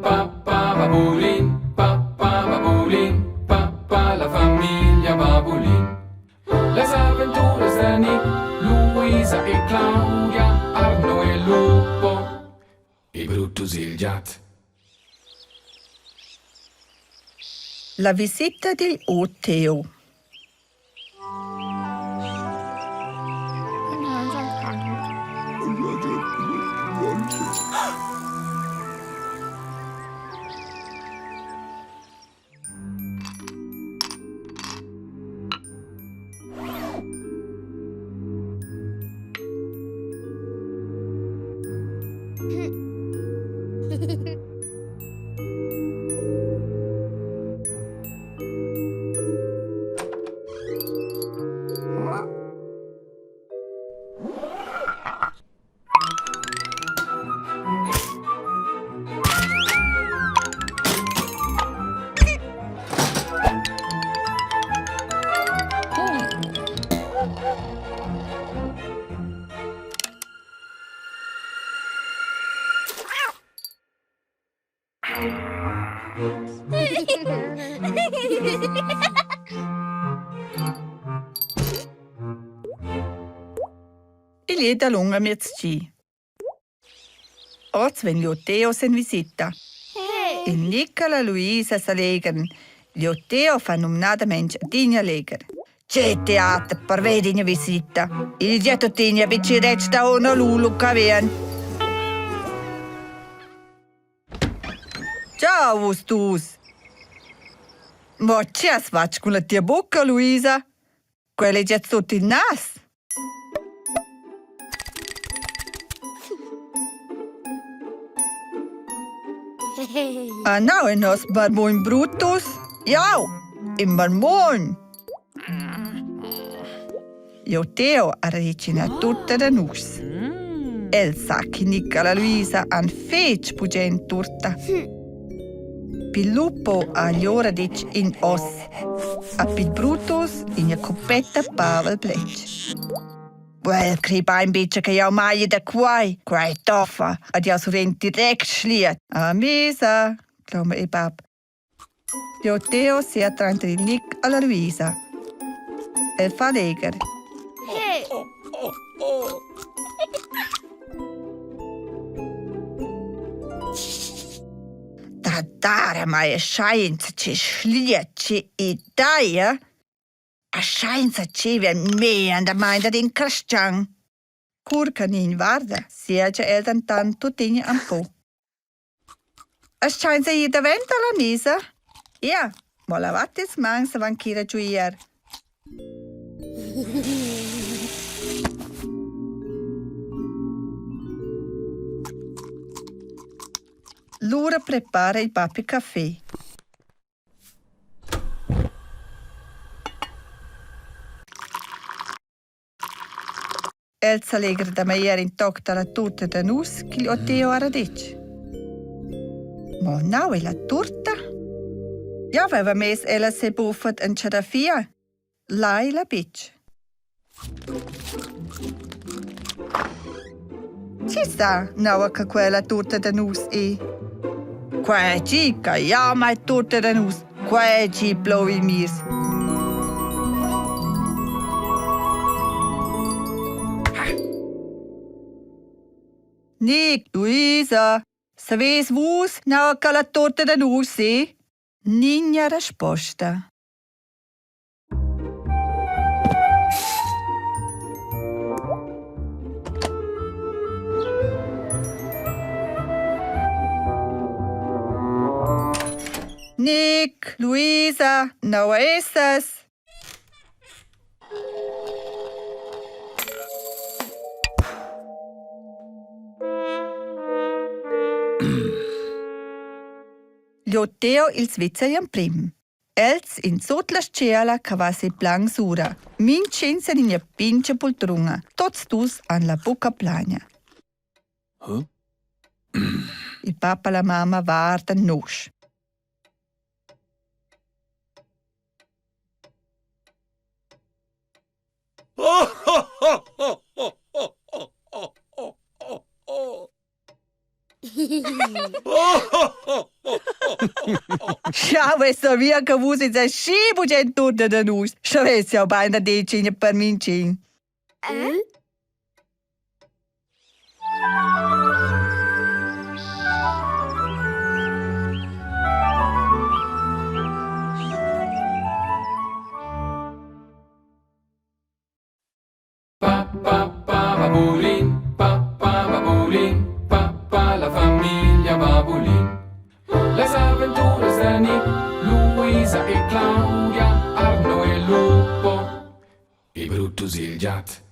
pa pa babulin, pa pa babulin, pa pa la famiglia babulin. Las aventuras da Nick, Luisa e Claudia, Arno e Lupo e Brutus il giat. La visita digl Oteo. Igl è dalunga miezgi. Oz vegn Leo sen visita. Il Nicola Luisa sa legern. Leo Teo fa numnadamain adina legher. Tge teater per vedir ina visita. Il gia tuttina betg retg da Honolulu ch'avean. Ciao vus dus! Ma che has fatg cun la tia bucca, Luisa? Quella è già sut il nas. Ah, no, è nos barbun Brutus? Jau, in barbun! Jeu Teo ha regina tutta da nus. El sa che Nica la Luisa han fetg bugen turta. Pil lupo ha allura detg in oss, a pil Brutus ina cuppetta pavel bletsch. Quel crei bein buca che jau magli da quei, quei toffa, ad jau survegn direct schliet. A mesa, cloma il bab. Jeu Teo sia tranter il Nic alla Luisa. El fa legher. Da dare mai schainza che schliet che idea. A schainza che vien me andamaint ad in carstgaun. Cur che nin varda, siagia el dentant tuttina empau. Aschainsa ir davent dalla mesa? Ia, mo lavat ils mauns avant ch'ir a giuier. Lura prepara il bap il café. El s'allegra da magliar in toc dalla turta da nus ch'igl Otteo era detg. Mo nau ei la turta? Jau veva mess ella sebuffet en tschadafia. Lai la bitg. Chi sa, naua che quella turta da nus ei? Quei gi che jau mai turta da nus, Quei gi plovi mirs. Nic, Luisa, saveis vus nua che la torta da nus è? Nigna risposta. Nic, Luisa, nua essas? Gl'hotel il Svizzer emprim. Els in sut la stgela che va si plan sura. Mintgin sen ina pintga pultruna. Tots dus han la bucca plagna. Huh? Il papa e la mamma vardan nusch. Jau vess savia che vus ins aschi bugen turta da nus, sche vess jau bain da detg ina per mintgin. Eh? Pa pa pa babulin, pa pa babulin, pa pa la famiglia Babulin. Las aventuras da Nick, Luisa e Claudia, Arno e Lupo e Brutus il giat.